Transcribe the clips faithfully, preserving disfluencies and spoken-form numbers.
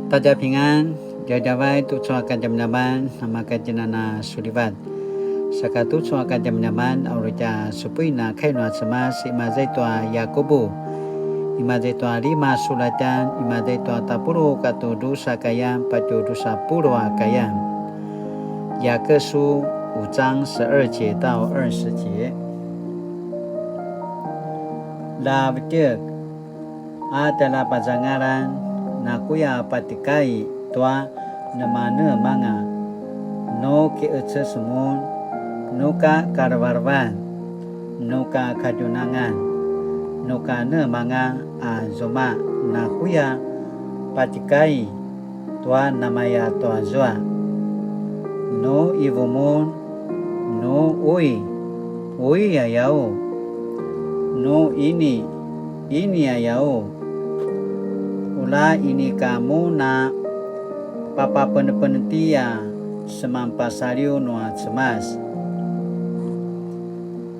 大家平安, djavadjavay tucu a kadjamadjaman, namakatjinana sulivat. Saka tucu a kadjamadjaman, a uri tja supuin a kai nua Cemas, imaza i tua Yakubu, imaza i tua lima sulatjan, imaza i tua tapuluq katua drusa kayan, patje drusa puluq a kayan. 雅各书五章十二节到二十节。 Lavdjek, a tjaljapazangalan, nakuya patikai tua nemanemanga, nu kiqeces mun, nu ka kalevelevan, nu ka kadjunangan, nu ka nemanga a zuma, nakuya patikai tua namaya tua zua. Nu ivu mun, nu ui, ui ayau. Nu ini, ini ayau. Ula inika mun a papapenepeneti a semanpasaliw nua Cemas.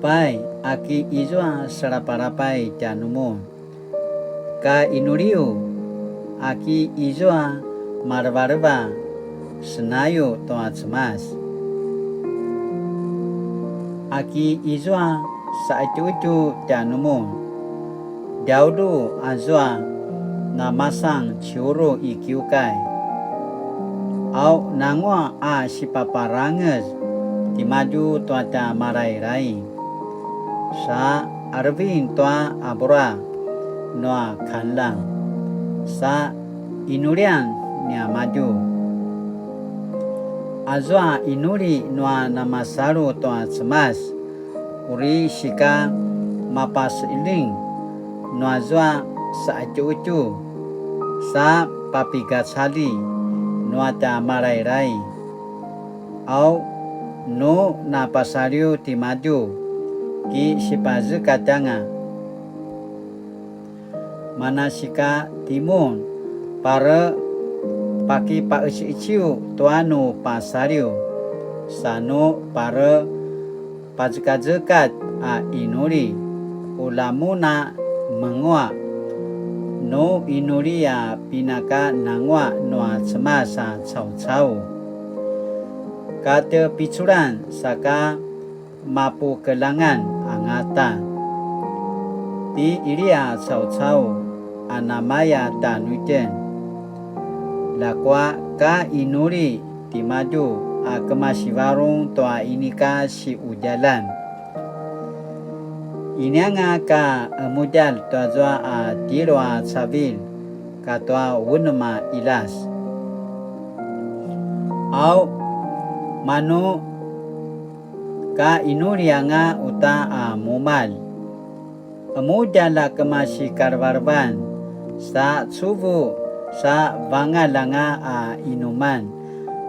Pai, aki izua selapalapay tjanumun. Ka inuliu, aki izua malevaleva senayu tua Cemas. Aki izua saqetjuqetju tjanumun. Djaulu azua namasan ciuru i kiukai. Au nanguaq a sipaparangez timadju tua tja Malailai. Sa alevin tua abura nua kanlang, sa inulian niamadju. Azua inuli nua namasalu tua Cemas, uri sika mapaseqeljing nuazua saqetjuqetju, sa papigacalji nua tja Malailai. Au, nu napasaliw timadju, ki sipazekatj anga. Manasika timun, pare pakipaqeciqeciw tua nu pasaliw, sa nu pare pazekazekatj a inuli, ula mun a menguaq, nu inuli a pinakananguaq nua Cemas a caucau. Katepiculan saka mapukeljangan angata. Ti Ilia caucau a namaya tjanuitjen. Ljakua ka inuli timadju a kemasi varung tua inika siqudjaljan. Inianga ka qemudjalj tuazua a tjelu a cavilj katua unem a qiljas. Au, manu ka inuli anga uta a mumalj. Qemudjalj a kemasi kalevelevan, sa cuvu, sa vangalj anga a inuman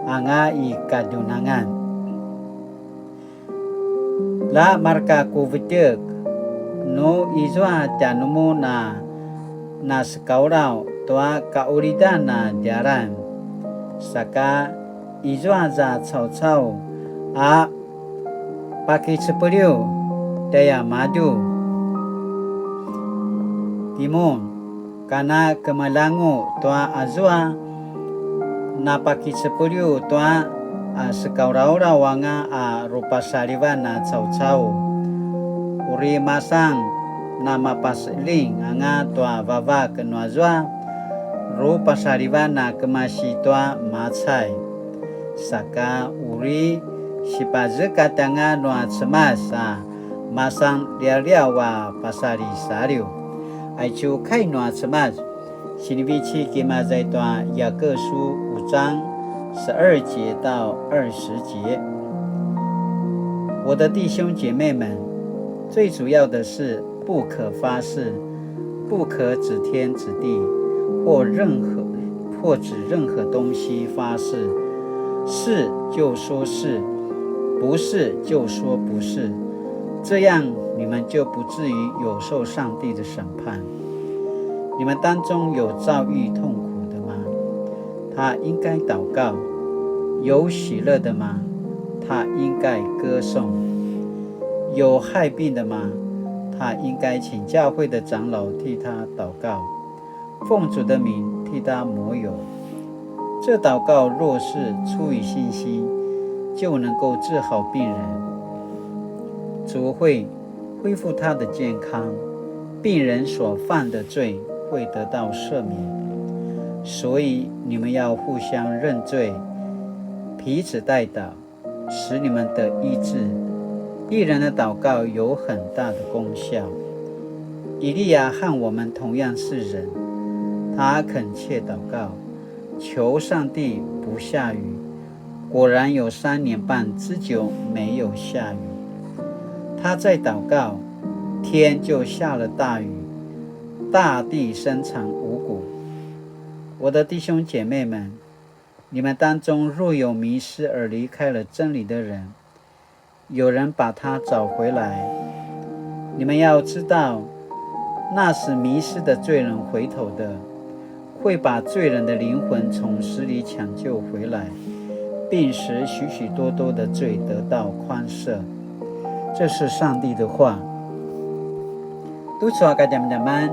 anga i kadjunangan. La marka ku vetjek, nu izua tjanumun a nasekaulaw tua kaqulidan a djalan, saka izua za caucau a pakicepeliw tjaiamadju. Timun, kana kemelangu tua azua napakicepeliw tua a sekaulaulaw anga a rupasalivan a caucau. Uri masan namapaseqeljing anga tua vavak nuazua rupasalivan a kemasi tua macay. Saka uri sipazekatj anga nua Cemas a masan lialiaw a pasalisaliw. Aicu kai nua Cemas, sinivecik imaza i tua 雅各书五章十二节到二十节。我的弟兄姐妹们，最主要的是不可发誓，不可指天指地，或任何，或指任何东西发誓。是就说是，不是就说不是，这样你们就不至于有受上帝的审判。你们当中有遭遇痛苦的吗？他应该祷告。有喜乐的吗？他应该歌颂。有害病的吗？他应该请教会的长老替他祷告，奉主的名替他抹油。这祷告若是出于信心，就能够治好病人。主会恢复他的健康，病人所犯的罪会得到赦免。所以你们要互相认罪，彼此代祷，使你们得医治。义人的祷告有很大的功效。以利亚和我们同样是人，他恳切祷告，求上帝不下雨，果然有三年半之久没有下雨。他再祷告，天就下了大雨，大地生长五谷。我的弟兄姐妹们，你们当中若有迷失而离开了真理的人，有人把他找回来。你们要知道，那使迷失的罪人回头的，会把罪人的灵魂从死里抢救回来，并使许许多多的罪得到宽赦。这是上帝的话。Tucu a kadjamadjaman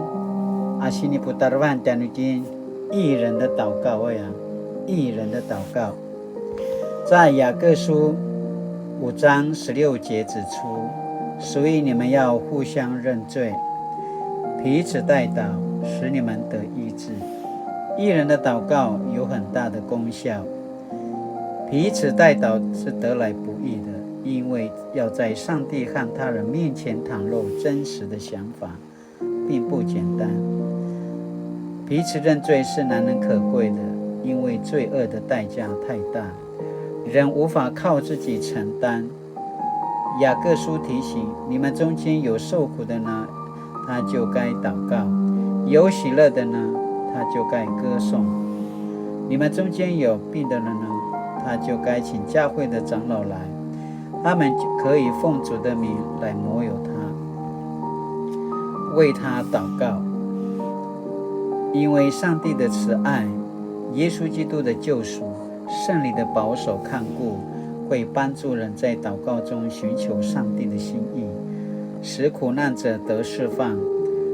a siniputarevan tjanuitjen, 义人的祷告 aya, 义人的祷告。在雅各书五章十六节指出，所以你们要互相认罪，彼此代祷，使你们得医治。义人的祷告有很大的功效。彼此代祷是得来不易的，因为要在上帝和他人面前袒露真实的想法，并不简单。彼此认罪是难能可贵的，因为罪恶的代价太大，人无法靠自己承担。雅各书提醒，你们中间有受苦的呢，他就该祷告；有喜乐的呢，他就该歌颂。你们中间有病的人呢，他就该请教会的长老来，他们可以奉主的名来抹油他，为他祷告。因为上帝的慈爱，耶稣基督的救赎，圣灵的保守看顾，会帮助人在祷告中寻求上帝的心意，使苦难者得释放，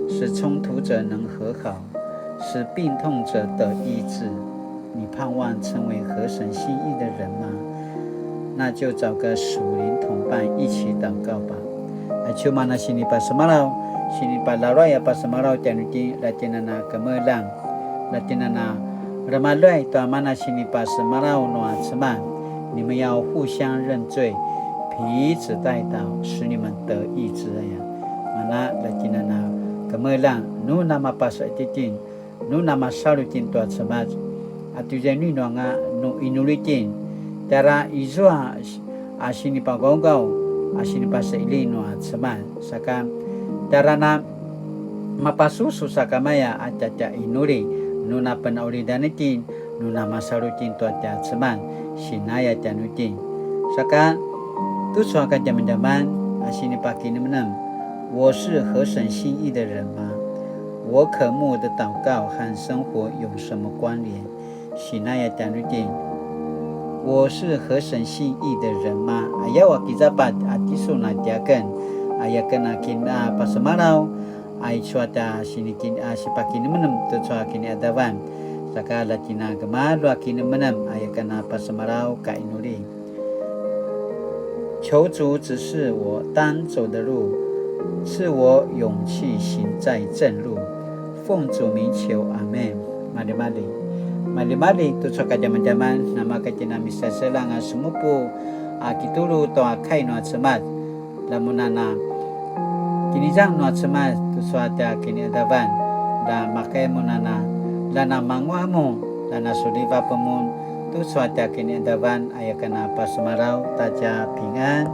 使冲突者能和好，使病痛者得医治。你盼望成为合神心意的人吗？那就找个属灵同伴一起祷告吧。Aicu mana sinipasemalaw, sinipalaluay a pasemalaw tjanuitjen, la tjen a na kemeljang, la tjen a na remaluay tua mana sinipasemalaw nua Cemas. 你们要互相认罪，彼此代祷，使你们得医治 aya. Mana la tjen a na kemeljang, nu na mapasa itjen, nu na masalu itjen tua Cemas, a tu zainu inu anga nu inuli itjen, tjara izua a sinipagawgaw a sinipasaili nua Cemas, saka tjara na mapasusu sakamaya a tja tja inuli, nu na penaulidan itjen, nu na masalu itjen tua tja Cemas, sinaya tjanuitjen. Saka tucu a kadjamadjaman a sinipakinemnem, 我是合神心意的人吗？我渴慕的祷告和生活有什么关联？Sinaya tjanuitjen, 我是合神心意的人吗？ Ayaw a kicapat a tisun a tiaken, ayaken a kinapasemalaw, aicu a tja sinikin a sipakinemnem tucu a kiniadavan. Saka la tjen a gemalju a kinemnem, ayaken a pasemalaw ka inuli. 求主指示我当走的路，赐我勇气行在正路。奉主名求，阿们。Maljimalji. Maljimalji tucu a kadjamadjaman, namaka tjen a misaseljang a semupu a kitulu tua kai nua Cemas. La mun a na kinizang nua Cemas tucu a tja kiniadavan, la makaya mun a na, la na manguaq mun, la na sulivap mun tucu a tja kiniadavan, ayaken a pasemalaw ta tja pingan.